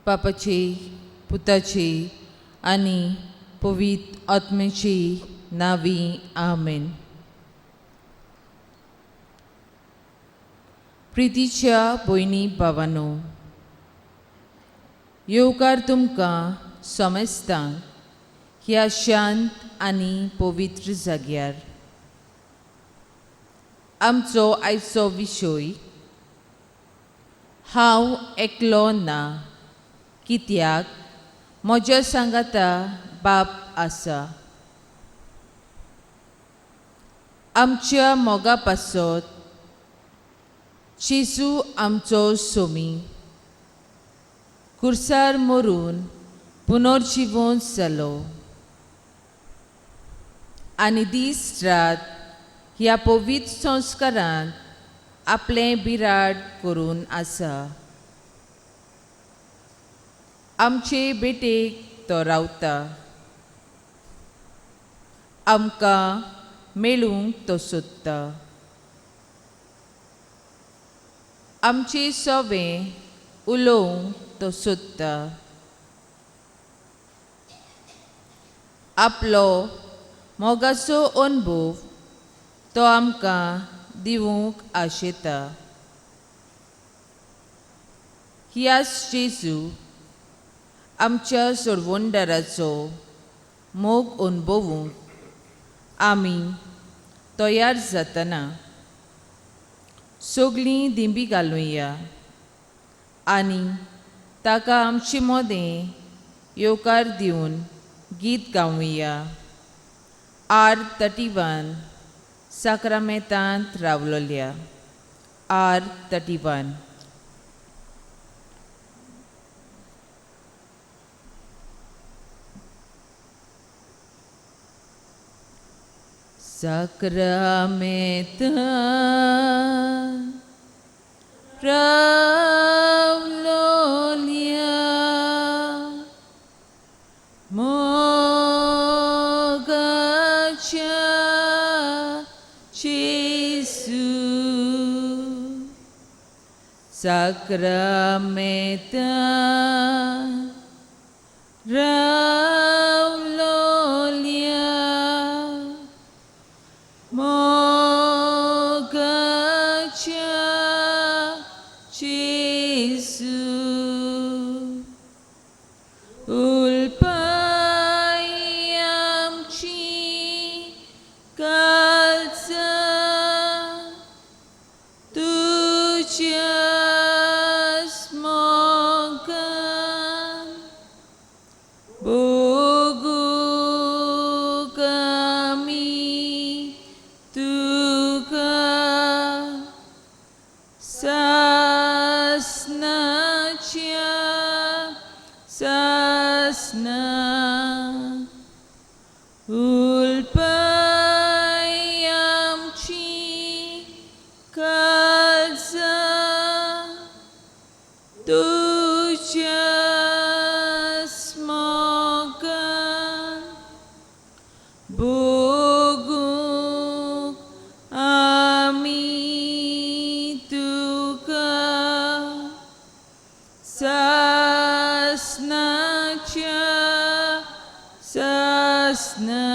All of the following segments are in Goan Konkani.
बापाची पुताची आनी पवित्र आत्म्याची नावी आमेन. प्रितीच्या भयणी भावानो, येवकार तुमकां समेस्तांक ह्या शांत आनी पवित्र जाग्यार. आमचो आयचो विशय हांव एकलो ना, कित्याक म्हज्या सांगाता बाप आसा. आमच्या मोगा पासत जेजू आमचो सोमी कुर्सार मरून पुनर्जिवन जालो आनी दीस रात ह्या पवित्र संस्कारांत आपलें बिराड करून आसा. आमचे भेटेक तो रावता, आमकां मेळूंक तो सोदता. आमचे सवे उलोवंक तो सोदता. आपलो मोगाचो अनुभव तो आमकां दिवंक आशेता. ह्याच जेजू आमच्या सोडवणदाराचो मोग अनुभवूंक आमी तयार जातना सगळीं दिंबी घालुया आनी ताका आमचे मदें येवकार दिवन गीत गावया. आर 31 साक्रामेंतांत रावलोल्या. आर 31. साक्रामेंतांत रावलोल्या मोगाच्या जेजू, साक्रामेंतांत रावलोल्या मोगाच्या जेजू, उलपाय आमची काळजां तुज्याच मोगान भोगूंक आमी तुका सासणाच्या सासणा. उलपाय आमची काळजां तुज्याच मोगान भोगूंक आमी तुका सासणाच्या सासणा.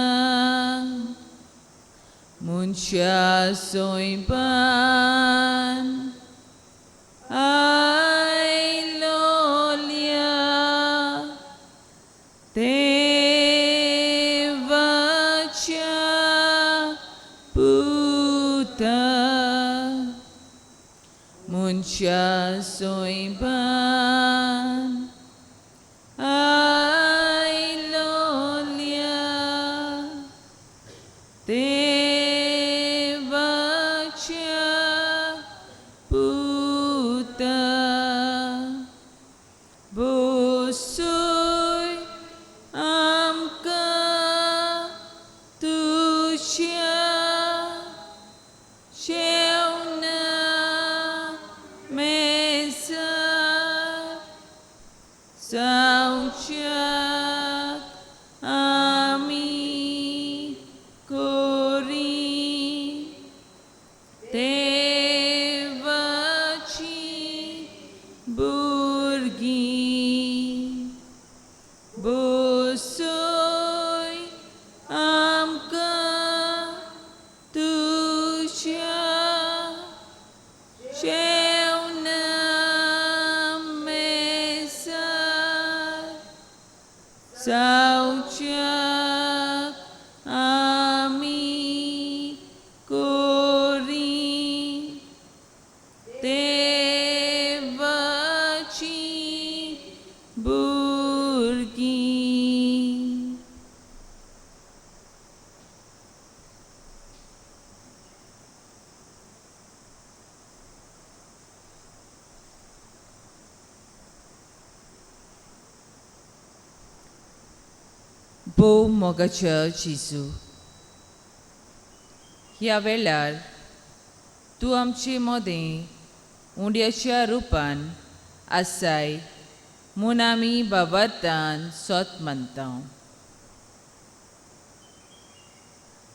मनशा सोयपान आयलोल्या देवाच्या पुता, मनशा सोयपान आयलोल्या देवाच्या पुता, बसूय आमकां तुज्या जेवणा मेजार जावच्याक आमी करी देवाची भुरगीं. जावच्याक आमी कोरी देवाची भुरगीं. भोव मोगाच्या जेजू, ह्या वेळार तूं आमचे मदें उंड्याच्या रुपान आसाय म्हूण आमी बाबातान सोत मानता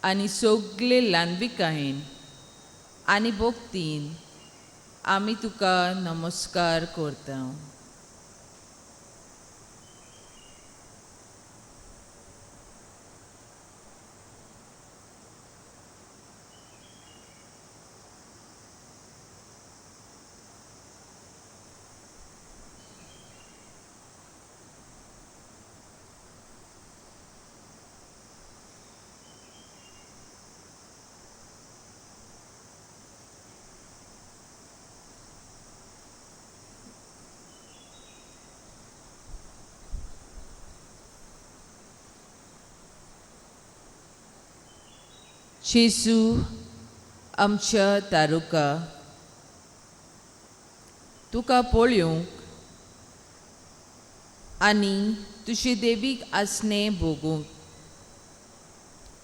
आनी सगळे ल्हानविकायेन आनी भक्तीन आमी तुका नमस्कार करता. जेजू आमच्या तारुका, तुका पळोवंक आनी तुजे देवीक आसणें भोगूंक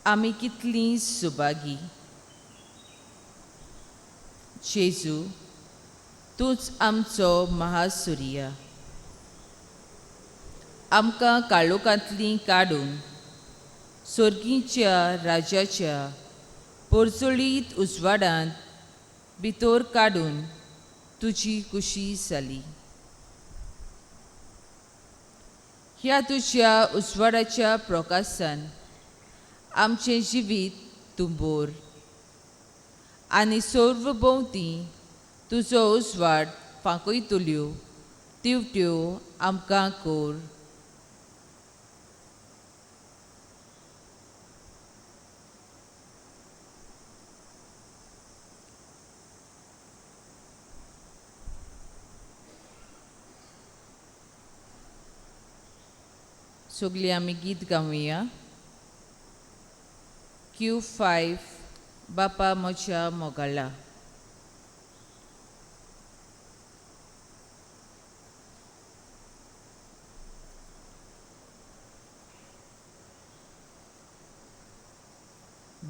आमी कितलीं सुभागी. जेजू, तूंच आमचो महासुर्या, आमकां काळोखांतलीं काडून सोर्गीच्या राज्याच्या पोरचोळीत उजवाडांत भितर काडून तुजी खुशी जाली. ह्या तुज्या उजवाडाच्या प्रकाशान आमचें जिवीत तुंबोर आनी सर्व भोंवती तुजो उजवाड फांकयतल्यो तिवट्यो आमकां कर. सगळीं आमी गीत गावया. Q5 बापा म्हज्या मोगाळा.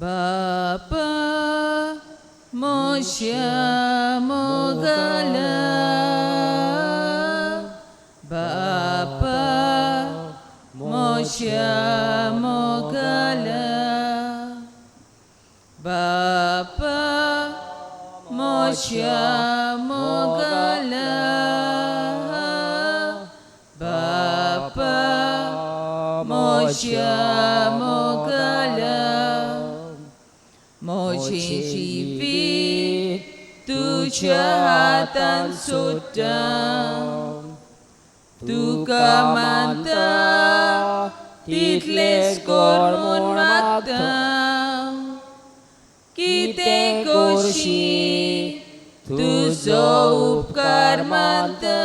बापा म्हज्या मोगाळा, बापा म्हज्या मोगाळा, बापा म्हज्या मोगाळा, बापा म्हज्या मोगाळा, म्हजें जिवीत तुज्या हातान सोडटा, तुका मानता तितलेंच कर म्हूण मागता, कितें करशी तुजो उपकार मानता,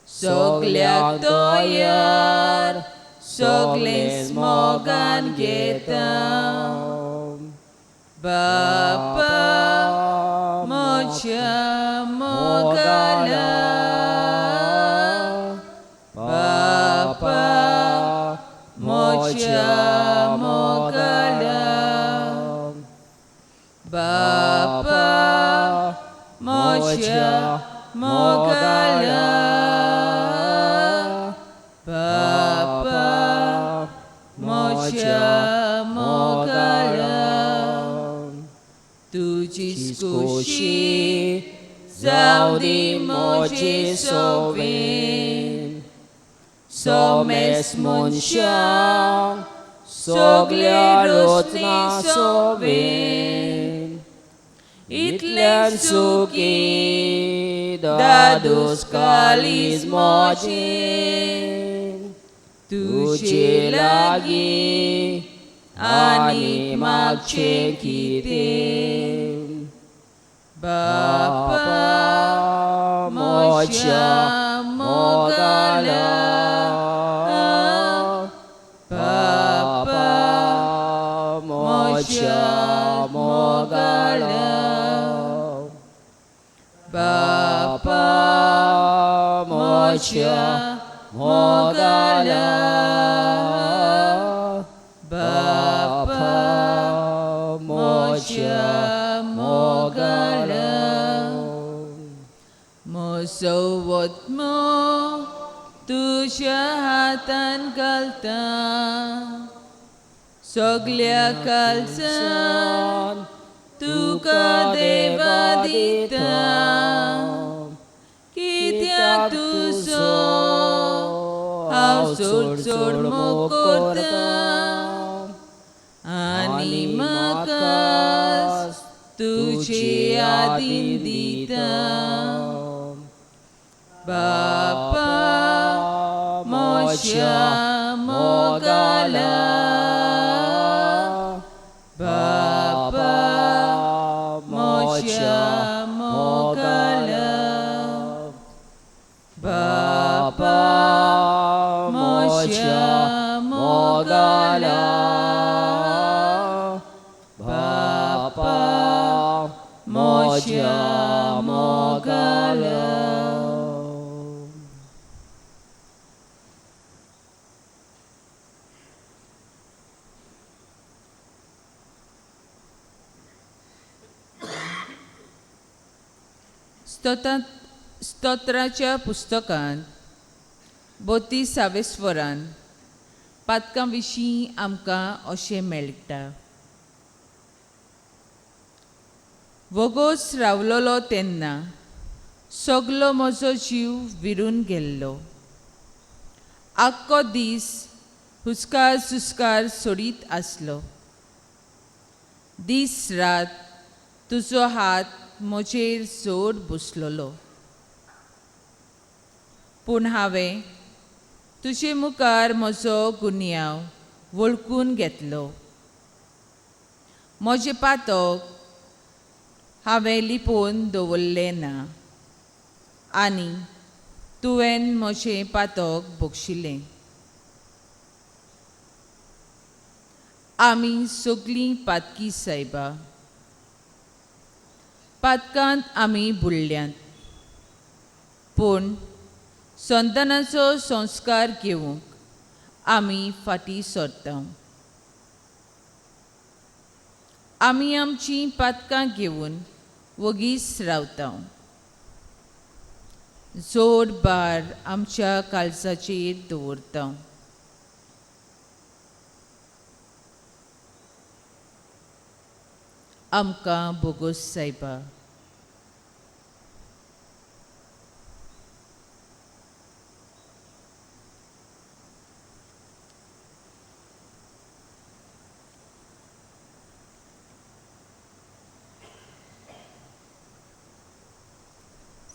सगल्याक तयार सगळेंच मोगान घेता. बापा म्हज्या मोगाळा, बापा म्हज्या मोगाळा, बापा म्हज्या मोगाळा, बापा म्हज्या मोगाळा, तुजीच खोशी जावं दी म्हजे सोबेन, सोमेस मनशांक सगल्या रचना सोबेन, इतलें सुखी दादूस काळीज म्हजें, तुजे लागीं आनी मागचें कितें बापा म्हज्या मोगाला बापा म्हज्या मोगाला बापा म्हज्या मोगाला बापा म्हज्या मोगाला म्हजो आत्मो तुज्या हातान घालता सगल्या काळजान तुका देवा दिता कित्याक तुजो हांव चड चड मोग करता आनी म्हाका तुजे आदीन दिता बापा म्हज्या मोगाला बापा म्हज्या मोगाला बापा म्हज्या मोगाला बापा म्हज्या मोगाला. स्तोत्राच्या पुस्तकांत 32व्या स्वरान पातकां विशीं आमकां अशें मेळटा. वोगोच रावलोलो तेन्ना सगलो म्हजो जीव विरून गेल्लो. आख्खो दीस हुस्कार सुस्कार सोडीत आसलो. दीस रात तुजो हात म्हजेर जोड बसलोलो. पूण हांवें तुजे मुखार म्हजो गुन्यांव वळखून घेतलो. म्हजें पातक हांवें लिपोवन दवरलें ना आनी तुवें म्हजें पातक बक्षिलें. आमी सगळीं पातकी सायबा. पातकांत आमी बुडल्यात पूण संतानाचो संस्कार घेवंक आमी फाटीं सरता. आमी आमचीं पातकां घेवन वगीच रावता. जोड भार आमच्या काळजाचेर दवरता. आमकां बोगोस सायबा.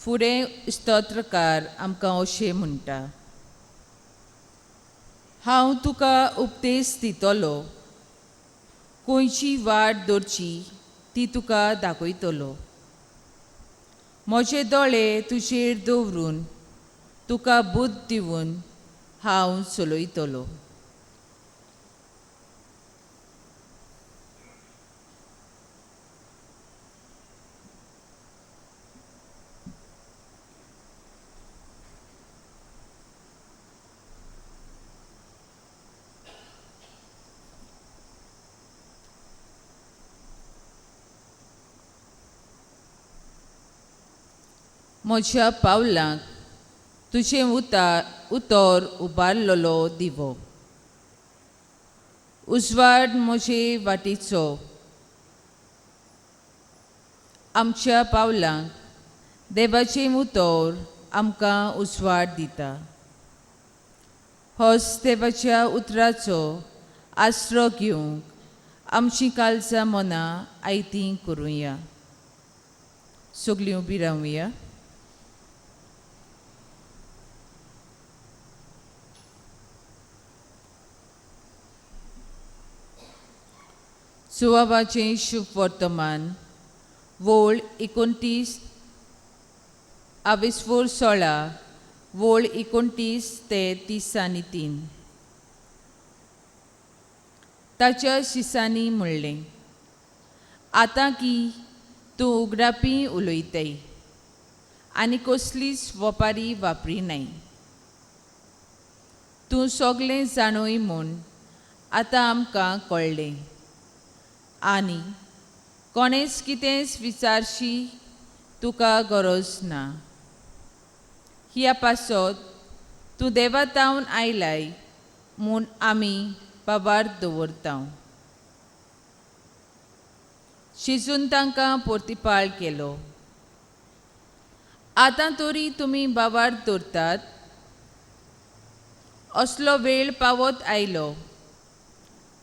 फुडें स्तोत्रकार आमकां अशें म्हणटा, हांव तुका उपदेश दितलो, खंयची वाट दवरची ती तुका दाखयतलो. म्हजे दोळे तुजेर दवरून तुका बुद्द दिवन हांव चलयतलो. म्हज्या पावलांक तुजें उतर उबारलेलो दिवो. उजवाड म्हजे वाटेचो. आमच्या पावलांक देवाचें उतर आमकां उजवाड दिता. होच देवाच्या उतराचो आसरो घेवंक आमची काळजां मनां आयतीं करुया. सगळीं उबी रावया. सुवाबाचें शुभ वर्तमान वोळ 29 आविस्फोर 16 वोळ 29 ते 33. ताच्या शिसांनी म्हणलें, आतां की तूं उगडापी उलयताय आनी कसलीच वपारी वापरिनाय, तूं सगळें जाणूय म्हूण आतां आमकां कळ्ळें आनी कोणेच कितेंच विचारशी तुका गरज ना. ह्या पासत तूं देवा तावन आयलाय म्हूण आमी बाबार दवरता. शिजून तांकां पोर्तिपाळ केलो. आतां तरी तुमी बाबार दवरतात असलो वेळ पावत आयलो,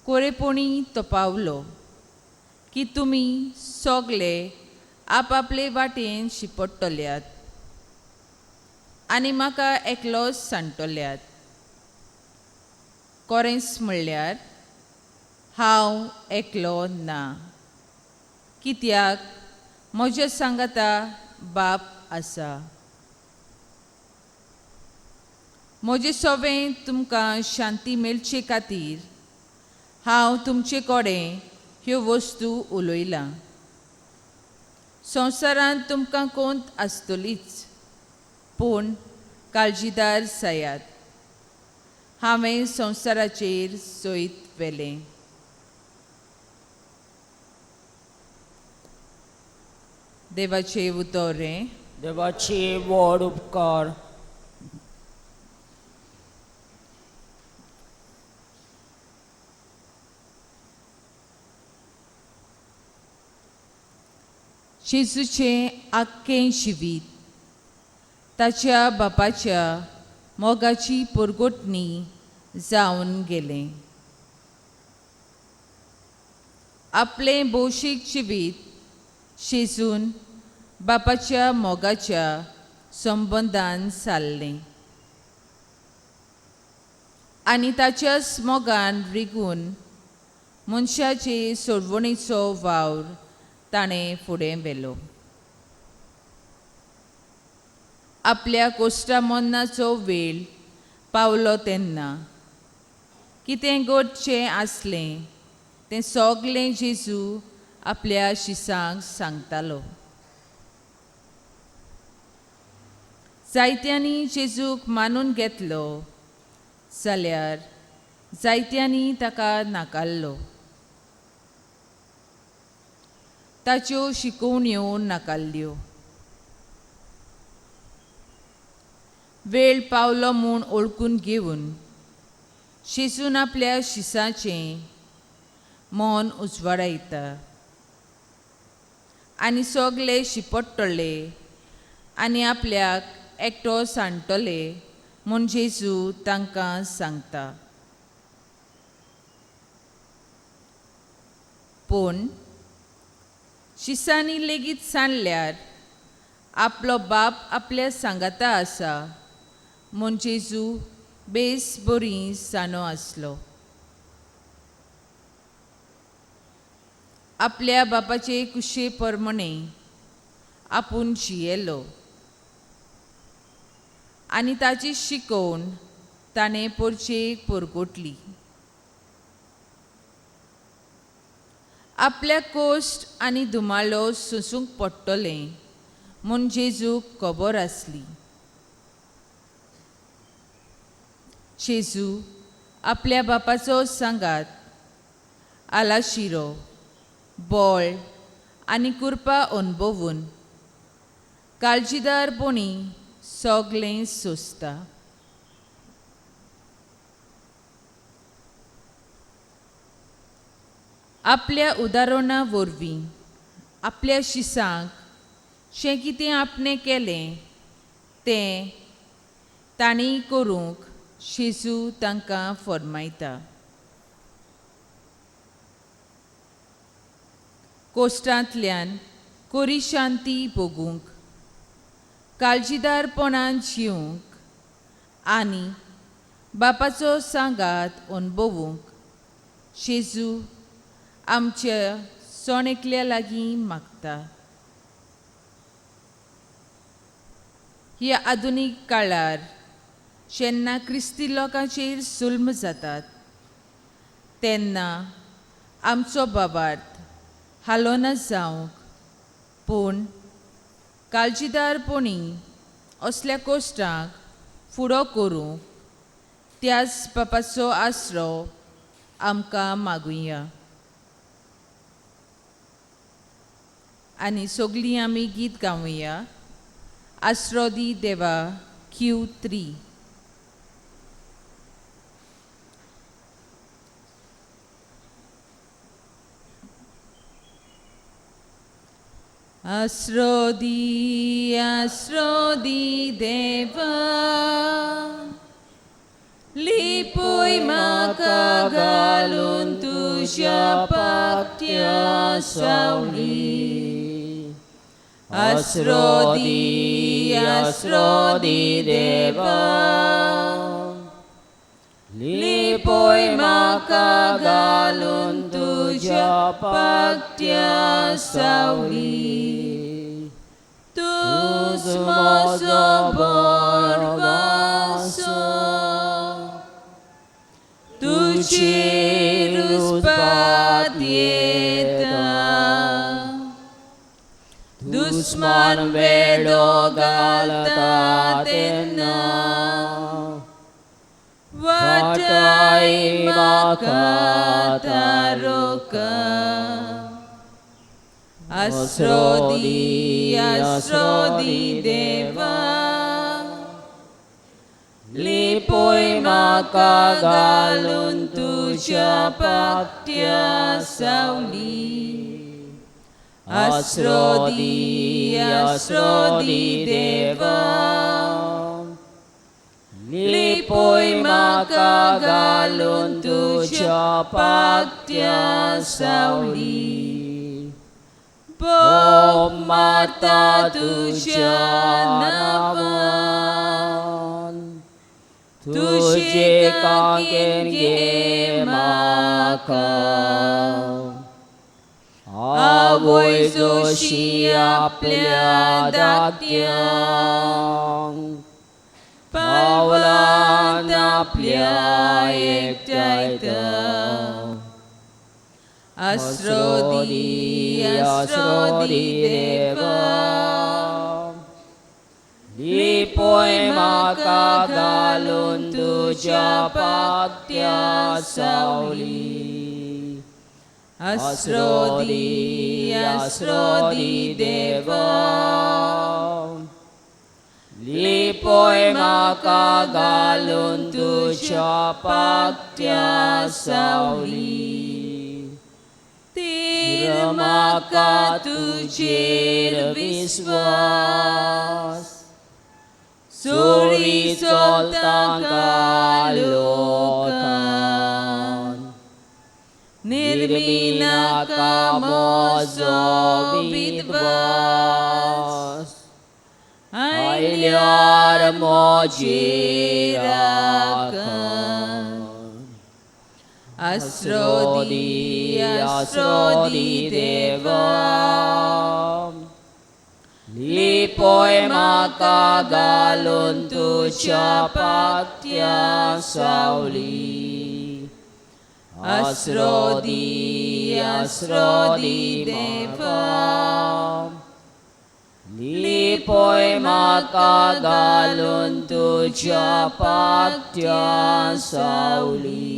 कोरेपणी तो पावलो की तुमी सगळे आपआपले वाटेन शिपडटल्यात आनी म्हाका एकलोच सांडटल्यात. कोरेंस म्हणल्यार हांव एकलो ना, कित्याक म्हज्या सांगाता बाप आसा. म्हजे सवें तुमकां शांती मेळचे खातीर हांव तुमचे कडेन ह्यो वस्तू उलयलां. संवसारांत तुमकां कोंत आसतलीच, पूण काळजीदार जायात, हांवें संवसाराचेर जैत व्हेलें. देवाचें उतर हें. देवाचे व्हड उपकार. जेजूचें आख्खें जिवीत ताच्या बापाच्या मोगाची परगटणी जावन गेलें. आपलें भौशीक जिवीत जेजून बापाच्या मोगाच्या संबंदान सारलें आनी ताच्याच मोगान रिगून मनशाचे सोडवणेचो वावर ताणें फुडें व्हेलो. आपल्या कोश्टा मन्नाचो वेळ पावलो तेन्ना कितें घडचें आसलें तें सगळें जेजू आपल्या शिसांक सांगतालो. जायत्यांनी जेजूक मानून घेतलो जाल्यार जायत्यांनी ताका नाकारलो. ताच्यो शिकोवण्यो नाकारल्यो. वेळ पावलो म्हूण ओळखून घेवन जेजून आपल्या शिसाचें मन उजवाडायता आनी सगळे शिपडटले आनी आपल्याक एकटो सांडटले म्हूण जेजू तांकां सांगता. पूण शिसांनी लेगीत सांडल्यार आपलो बाप आपल्या सांगाता आसा म्हूण जेजू बेस बरी जाणो आसलो. आपल्या बापाचे कुशे प्रमाणे आपूण जियेलो आनी ताची शिकोवण ताणें पोरचेक परगटली. आपल्या कोश्ट आनी धुमालो सोंसूंक पडटलें म्हूण जेजूक खबर आसली. जेजू आपल्या बापाचो सांगात आलाशिरो बळ आनी कृपा अणभवून काळजीदारपणी सगळें सोंसता. आपल्या उदाहरणा वरवीं आपल्या शिसांक जें कितें आपणें केलें तें तांणी करूंक जेजू तांकां फर्मायता. कोश्टांतल्यान कोरी शांती भोगूंक, काळजीदारपणान जिवंक आनी बापाचो सांगात अणभवूंक जेजू आमच्या सण एकल्या लागीं मागता. ह्या आधुनीक काळार जेन्ना क्रिस्ती लोकांचेर जुल्म जातात तेन्ना आमचो बाबार्थ हालोना जावंक पूण काळजीदारपणी असल्या कोश्टांक फुडो करूंक त्याच बापाचो आसरो आमकां मागुया. आनी सगळीं आमी गीत गावया आसरो दी देवा Q3. आसरो दी देवा लिपूय म्हाका घालून तुज्या पाकट्या सावली. आसरो दी देवा लिपूय म्हाका घालून तुज्या पाकट्या सावली. तूच म्हजो भरवंसो तुजेरूच पातयेता दुस्मान वेडो घालता तेन्ना वाटाय म्हाका तारोका. आसरो दी देवा लिपूय म्हाका घालून तुज्या पाकट्या सावली. आसरो दी देवा लिपूय म्हाका घालून तुज्या पाकट्या सावली. बोब मारता तुज्या नांवान तुजे काकेन घे म्हाका. आवय जोशी आपल्या धाकट्यांक पावलान आपल्या एकठांयता. आसरो दी देवा लिपूय म्हाका घालून तुज्या पाकट्या सावली. आसरो दी देवा लिपूय म्हाका घालून तुज्या पाकट्या सावली. तीर म्हाका तुजेर विस्वास सोरी चलता कालोखान निर्मिनाका म्हजो विद्वास आयल्यार म्हजेर राखण. आसरो दी देवा लिपूय म्हाका घालून तुज्या पाकट्या सावली. आसरो दी देवा लिपूय म्हाका घालून तुज्या पाकट्या सावली.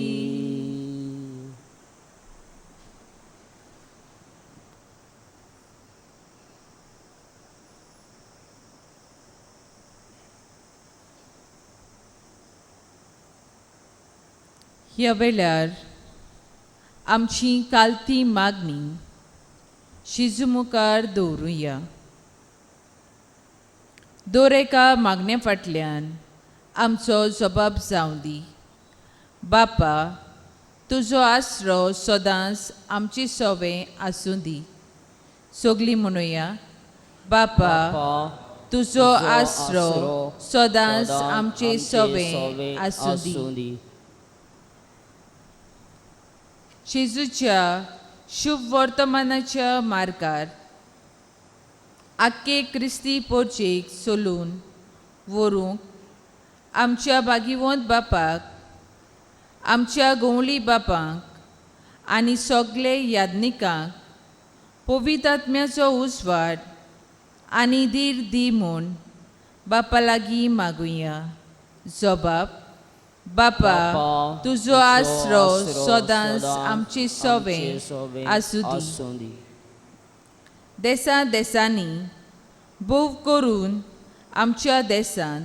ह्या वेळार आमची कालती मागणी शिजू मुखार दवरुया. दर एका मागण्या फाटल्यान आमचो जबाब जावं दी. बापा तुजो आसरो सदांच आमची सोवे आसूं दी. सगळीं म्हणुया बापा तुजो आसरो सदांच आमचे सोवे आसूं दी. जेजूच्या शुभ वर्तमानाच्या मार्गार आख्खे क्रिस्ती पोर्चेक सोलून व्हरूंक आमच्या भागिवंत बापाक, आमच्या गवळी बापांक आनी सगळे याज्ञिकांक पवित्र आत्म्याचो उजवाड आनी धीर दी म्हूण बापा लागीं मागुया. जबाब: बापा, तुजो आसरो सदांच आमचे सोबे आसूं दी. देसा देसांनी, भोव करून आमच्या देसांत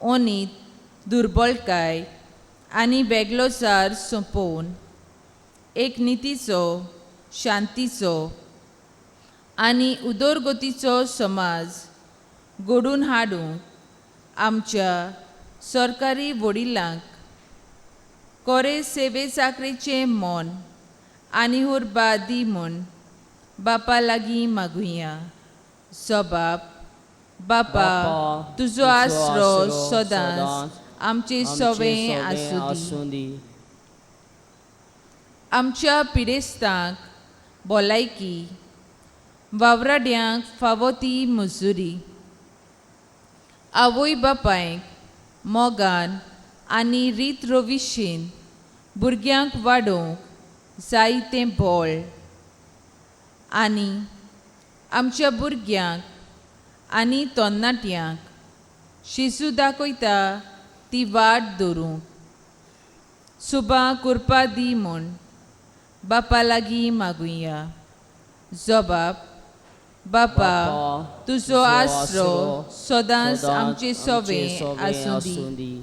ओनीत, दुर्बळकाय आनी बेगलोचार सोंपोवन एक नितीचो, शांतीचो आनी उदरगतीचो समाज घडून हाडूंक आमच्या सरकारी वडिलांक कोरे सेवे चाकरेचें मन आनी उर्बा दी म्हूण बापा लागीं मागुया. सबाब: बापा, तुजो आसरो सदांच आमचे सोबे आसूं दी. आमच्या पिडेस्तांक भलायकी, वावराड्यांक फावो ती मजुरी, आवय बापायक मोगान आनी रीत रविशीन भुरग्यांक वाडोवंक जायतें बळ आनी आमच्या भुरग्यांक आनी तरणाट्यांक शिजू दाखयता ती वाट धरूंक सुबा कुरपा दी म्हूण बापा लागीं मागुया. जबाब: बापा, तुजो आसरो सदांच आमचे सोबे आसूं दी.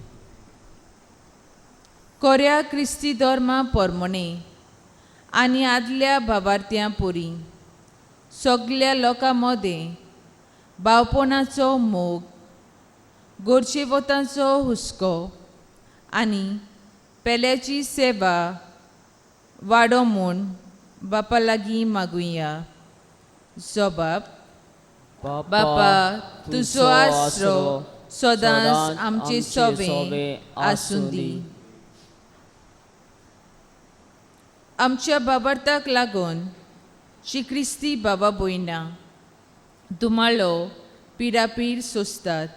कोऱ्या क्रिस्ती धर्मा परमणे आनी आदल्या भावार्थ्यां पुरी सगल्या लोकां मदें भावपणाचो मोग, गोरचेवतांचो हुस्को आनी पेल्याची सेवा वाडो म्हूण बापा लागीं मागुया. जबाब: बापा, तुजो आसरो सदांच आमचे सोबे आसूं दी. आमच्या बाबार्थाक लागून श्री क्रिस्ती बाबा भयणां धुमाळो पिडापीड सोंसतात,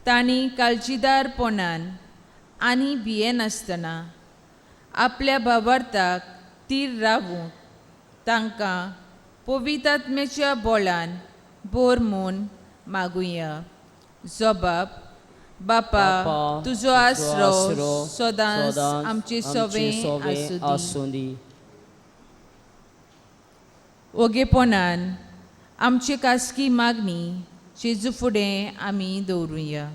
तांणी काळजीदारपणान आनी भियेनासतना आपल्या बाबार्थाक तीर रावूंक तांकां पवित्र आत्म्याच्या बोळान बोर म्हूण मागुया. जबाब: बापा, तुजो आसरो सदांच आमचे सोबे आसूं दी. ओगेपणान आमची खासगी मागणी जेजू फुडें आमी दवरुया.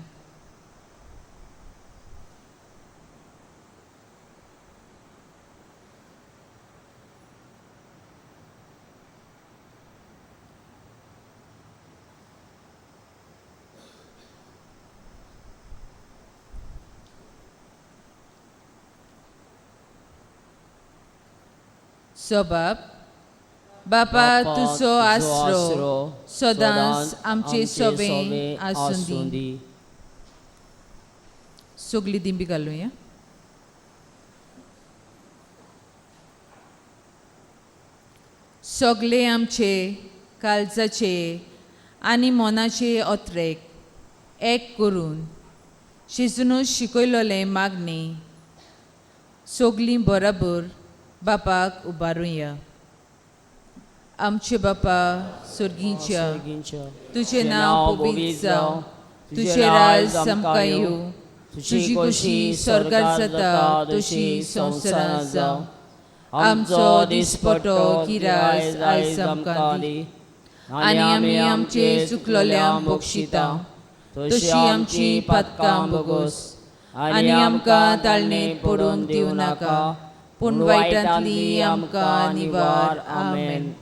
जबाब: बापा, तुजो आसरो सदांच आमचे सोबे आसूं दी. सगळी दिंबी घालुया. सगळे आमचे काळजाचे आनी मनाचे अत्रेक एक करून शिजूनच शिकयलोलें मागणें सगळीं बराबर बापाक उबारुया. आमचे बापा सर्गीच्या, तुजें नांव पवित्र जावं, तुजें राज आमकां येवं, तुजी खोशी स्वर्गार जाता तशी संवसारांत जावं. आमचो दिसपटो किरास आयज आमकां दी आनी आमी आमचे चुकलोल्यांक बक्षिता तशी आमची पातकां भोगोस आनी आमकां ताळणेंत पडूंक दिवं नाका, पूण वायटांतली आमकां निवार. आमेन.